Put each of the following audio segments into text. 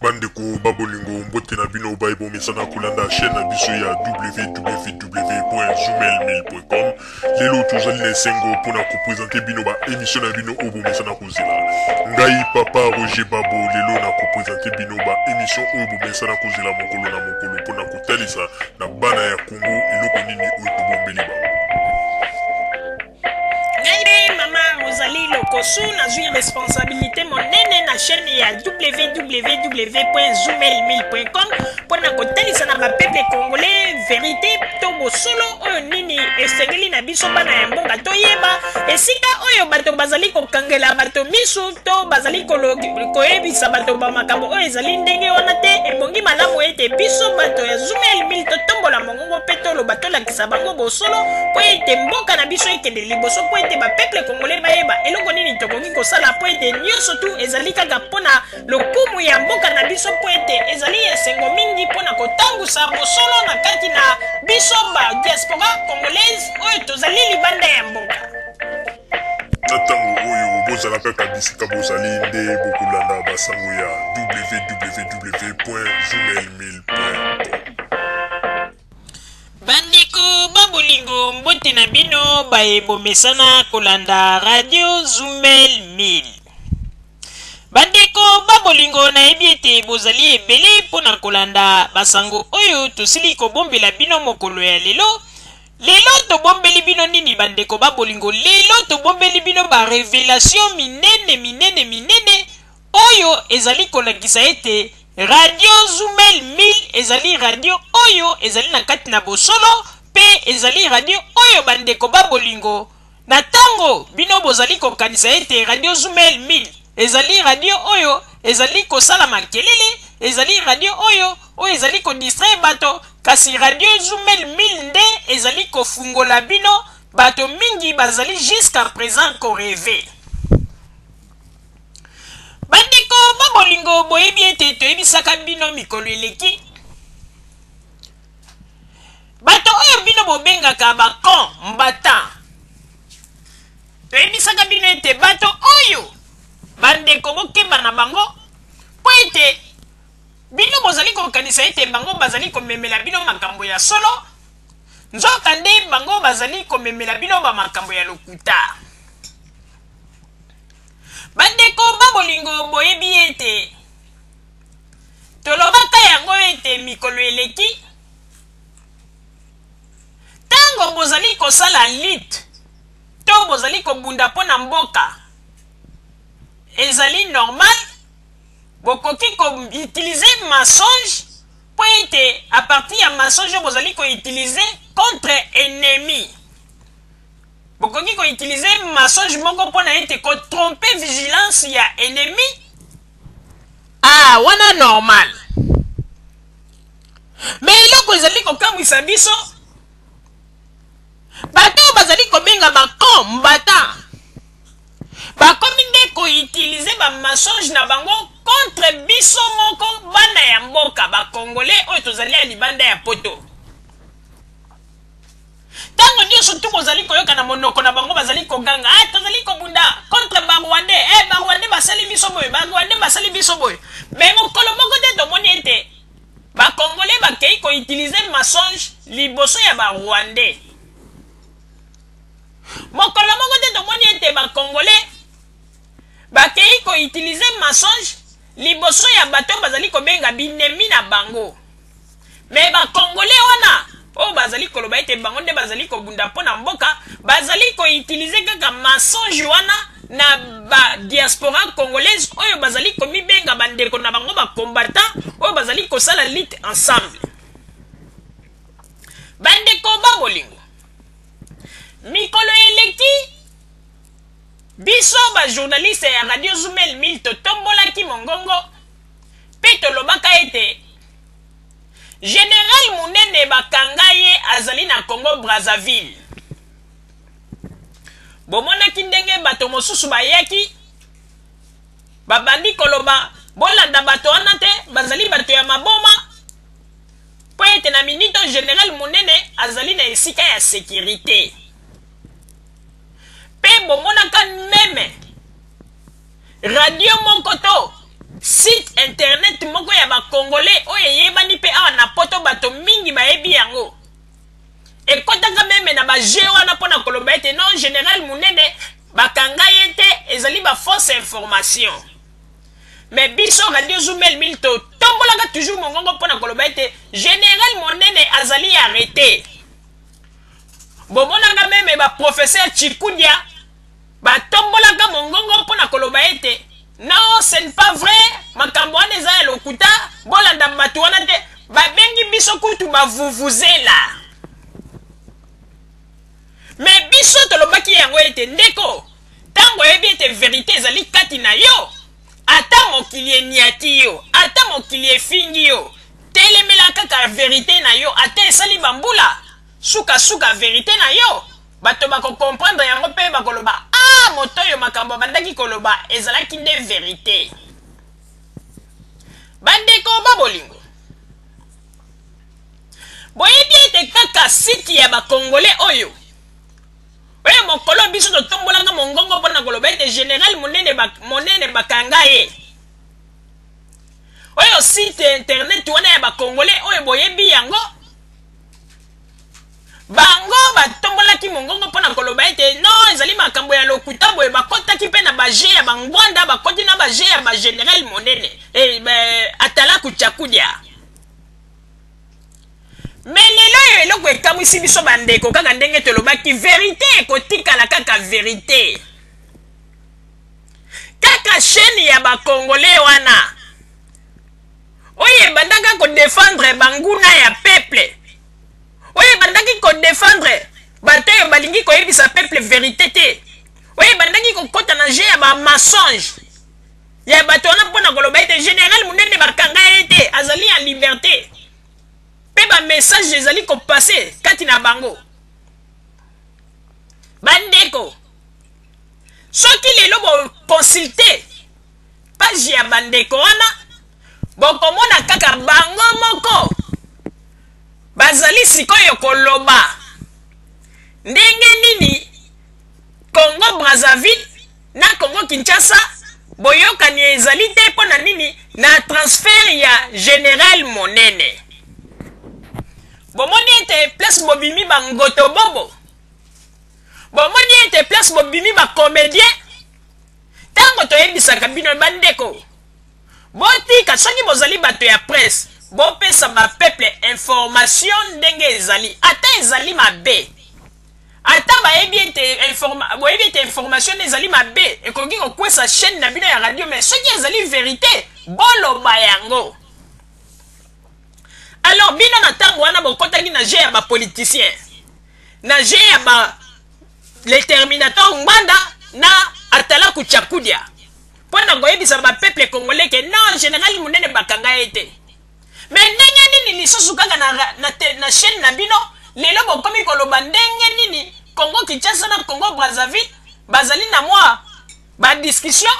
Bandeko ba bolingo, mbote na bino baye bomesana kolanda chaîne na biso ya www.zoomail1000.com. Lelo tozali na esengo mpona kopresente bino ba emission na bino oyo bomesana kozela. Ngai papa Roger Babo lelo na kopresente bino ba emission oyo bomesana kozela mokolo na mokolo mpona kotalisa na bana ya Congo eloko nini oyo tobombeli bango. Ngai mpe mama Rosalie Lokosu nazwi responsabilité monene na chaîne ya www.zoomel1000.com mpo na kotalisa na bapeuple congolais verité to bosolo oyo nini esengeli na biso bana ya mboka toyeba esika oyo bato bazali kokangela bato misu to bazali koyebisa bato ba makambo oyo ezali ndenge wana te. Ebongi malamu ete biso bato ya Zoomel 1000 totombola mongongo mpe toloba, tolakisa bango bosolo mpo ete mboka na biso ekende liboso, mpo ete bapeuple congolais bayeba eloko nini tokoki kosala, mpo ete nyonso tu ezali kaka mpo na lokumu ya mboka na biso, mpo ete ezali esengo mingi mpo na kotangusa bosolo na kati na biso ba diaspora congolaise oyo tozali libanda ya mboka. Na ntango oyo bozala kaka bisika bozali nde bokolanda basango ya www.zoomail1000.com. Bandeko ba bolingo, mbote na bino baye bomesana kolanda radio Zumel 1000. Bandeko ba bolingo, nayebi ete bozali ebele mpo na kolanda basango oyo tosili kobombela bino mokolo ya lelo. Lelo tobombeli bino nini bandeko ba bolingo? Lelo tobombeli bino ba revelation minene minene minene oyo ezali kolakisa ete Radio Zumel 1000 ezali radio oyo ezali na kati na bosolo mpe ezali radio oyo bandeko ba bolingo, na tango bino bozali kokanisa ete Radio Zumel 1000 ezali radio oyo ezali kosala makelele, ezali radio oyo oyo ezali ko distraire bato, kasi Radio Zumel 1000 nde ezali kofungola bino. Bato mingi bazali jusqu'à present ko rever. Bandeko ba bolingo, boyebi ete toyebisaka bino mikolo eleki, bato oyo bino bobengaka ba combattant, toyebisaka bino ete bato oyo bandeko bokeba na bango, mpo ete bino bozali kokanisa ete bango bazali komemela bino makambo ya solo, nzoka nde bango bazali komemela bino ba makambo ya lokuta. Bandeko ba bolingo, boyebi ete tolobaka yango ete mikolo eleki, ntango bozali kosala lutte to bozali kobunda mpo na mboka, ezali normal bokoki koutilize mensonge, mpo ete a partir ya mensonge oyo bozali koutilize contre ennemi, bokoki koutilize mensonge moko mpo na ete kotrompe vigilance ya ennemi. Ah, wana normal. Me eloko ezali kokamwisa biso, bato oyo bazali kobenga bacombattant bakomi nde koutilize bamensonge na bango contre biso moko bana ya mboka bacongolais oyo tozali ya libanda ya poto. Ntango nyonso tu bozali koyoka na monoko na bango bazali koganga, ah, tozali kobunda contre barwandais, eh, barwandais basali biso boye, barwandais basali biso boye. Me mokolo moko te tomoni ete bacongolais bakei koutilize mensonge liboso ya barwandais. Mokolo moko te tomoni ete bacongolais bakei koutilize mensonge liboso ya bato bazali kobenga binemi na bango. Me ba congolais wana oyo bazali koloba ete bango nde bazali kobunda mpo na mboka, bazali koutilize kaka mensonge wana na ba diaspora congolaise oyo bazali komibenga bandeko na bango ba combattant oyo bazali kosala lutte ensemble. Bandeko ba bolingo, mikolo eleki biso ba journaliste ya Radio Zumel 1000 totombolaki mongongo mpe tolobaka ete General Munene bakanga ye azali na Congo Brazzaville. Bomonaki ndenge bato mosusu bayaki babandi koloba bolanda bato wana te, bazali bato ya maboma, mpo ete na minito General Munene azali na esika ya securite. Mpe bomonaka meme radio moko to site internet moko ya bacongolais oyo eyebani mpe awa na poto, bato mingi bayebi yango, ekɔtaka même na bajeu wana mpona koloba ete non, général Munene bakanga ye te, ezali bafausse information. Mais biso Radio Zumel 1000 totombolaka toujours mongongo mpona koloba ete général Monene azali arrêté. Bomonaka même baprofesseur Chikudia batombolaka mongongo mpona koloba ete non, ce n'est pas vrai, makambo wana eza ya lokuta, bolanda bato wana te. Babengi biso kutu bavuvuzela. Mais biso tolobaki yango ete ndeko, ntango oyebi ete vérité ezali kati na yo, ata mokili eniati yo, ata mokili efingi yo, telemela kaka vérité na yo. Ata esali bambula, sukasuka vérité na yo bato bakocomprendre yango mpe bakoloba: "Ah, moto oyo makambo abandaki koloba ezalaki nde vérité." Bandeko babolingo, boyebi ete kaka site ya bacongolais oyo mokolo biso totombolaka mongongo mpona koloba ete général Monene bakanga ye, oyo site internet wana ya bacongolais oyo boyebi yango, bango batombolaki mongongo mpona koloba ete non, ezali makambo ya lokuta boye. Bakɔtaki mpe na bajeu ya bangwanda, bakɔti na bajeu ya bagénéral Monene atalaku Tchakudia. Mais lelo oyo eloko ekamwisi biso bandeko, kaka ndenge tolobaki, vérité ekotikala kaka vérité. Kaka chaîne ya bacongolais wana oyo ebandaka kodéfendre banguna ya peuple, oyo ebandaki kodéfendre bato oyo balingi koyebisa peuple vérité te, oyo ebandaki kokɔta na jeu ya bamensonge ya bato wana mpona koloba ete général Monene bakanga ye te, azali ya liberté, mpe bamessage ezali kopasser kati na bango. Bandeko, soki lelo boconsulter page ya bandeko wana, bokomona kaka bango moko bazali sikoyo koloba ndenge nini Congo Brazzaville na Congo Kinshasa boyokani ezali te. Mpo na nini? Na transfert ya général Monene. Bomoni ete place bobimi bangoto bobo, bomoni ete place bobimi bacomédien. Ntango toyebisaka bino bandeko, botika, soki bozali bato ya presse, bopesa bapeuple information ndenge ezali, ata ezali mabe, ata bayebi ete boyebi ete information ezali mabe, ekoki kokwesa chaîne na bino ya radio, mais soki ezali vérité, boloba yango. Alors bino na ntango wana bokɔtaki na jeu ya bapoliticien, na jeu ya ba le terminator Ngbanda na atalaku Tchakudia, mpo na koyebisa bapeuple congolais ke non, général Monene bakanga ye te. Mais ndenge nini lisusu kaka na chaîne na bino lelo bokomi koloba ndenge nini Congo Kinshasa na Congo Brazzaville bazali na mwa badiscussion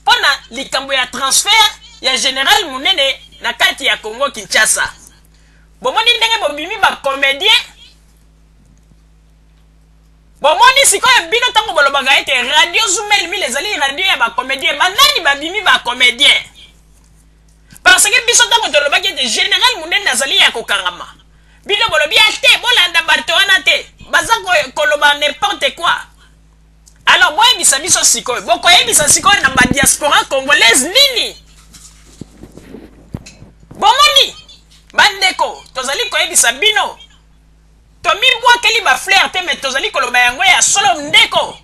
mpo na likambo ya transfert ya général Monene na kati ya Congo Kinshasa? Bomoni ndenge bobimi bacomédien? Bomoni sikoyo bino ntango bolobaka ete Radio Zumel 1000 ezali radio ya bacomédien, banani babimi bacomédien? Parce que biso ntango tolobaki ete général Monene azali ya kokangama, bino bolobi ya te, bolanda bato wana te, baza koloba n'importe quoi. Alors boyebisa biso sikoyo, bokoyebisa sikoyo na badiaspora congolaise nini? Bomoni bandeko, tozali koyebisa bino, tomibwakeli bafleur te, mais tozali koloba yango ya solo. Ndeko,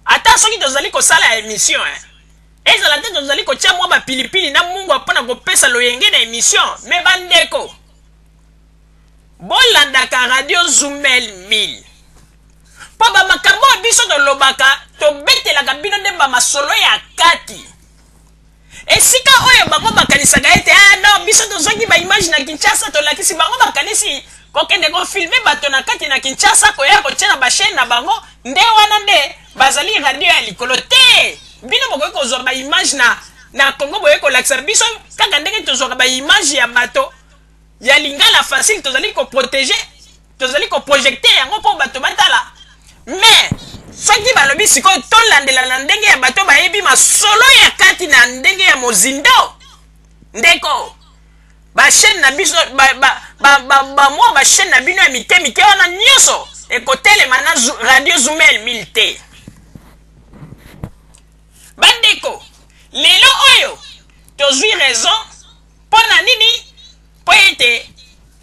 ata soki tozali kosala émission, ezala te tozali kotia mwa bapilipili na mungwa mpona kopesa loyenge na émission, mais bandeko, bolandaka Radio Zumel 1000, mpo bamakambo oyo biso tolobaka, tobetelaka bino nde bamasolo ya kati, esika oyo bango bakanisaka ete ah non, biso tozwaki baimage na Kinshasa, tolakisi bango. Bakanisi kokende kofilmer bato na kati na Kinshasa, koya kotia na bachaîne na bango, nde wana nde bazali radio ya likolo te. Bino bokoki kozwa baimage na Congo, boye kolakisa biso kaka ndenge tozwaka baimage ya bato ya Lingala Facile, tozali koprotéger, tozali koprojeter yango mpo bato batala. Mais soki balobi sikoyo tolandela na ndenge ya bato bayebi masolo ya kati na ndenge ya mozindo. Ndeko, ba chaîne na biso ba ba ba ba, ba mwa ba chaîne na bino ya mike mike wana nyonso ekotelema na radio Zumel 1000 te. Bandeko, lelo oyo tozwi raison mpo na nini? Mpo ete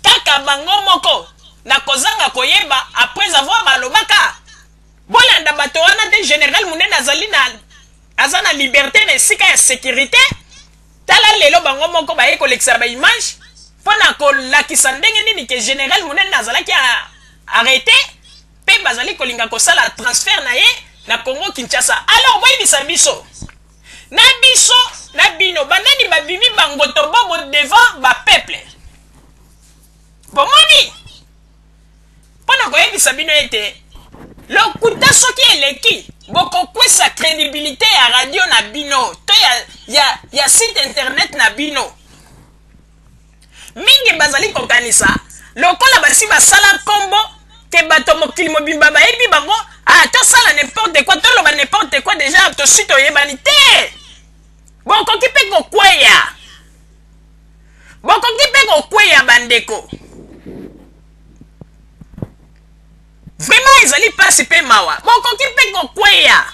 kaka bango moko na kozanga koyeba, après avoir balobaka bolanda bato wana te, general Munene azali na aza na liberte na esika ya securite. Tala lelo bango moko baye kolekisa ba image mpo na kolakisa ndenge nini ke general Munene azalaki arrete mpe bazali kolinga kosala transfert na ye na Congo Kinshasa. Alors boyebisa biso na biso na bino banani babimi bangoto bobo devant ba peuple. Bomoni, mpo na koyebisa bino ete lokuta soki eleki, bokokwesa credibilité ya radio na bino to ya site internet na bino. Mingi bazali kokanisa lokola basi basala nkombo ke bato mokili mobimba bayebi bango, ah, tosala n'importe quoi, toloba n'importe quoi, déjà tosi toyebani te. Bokoki mpe kokweya, bokoki mpe kokweya bandeko. Vraiment ezali mpasi mpe mawa, bokoki mpe kokweya.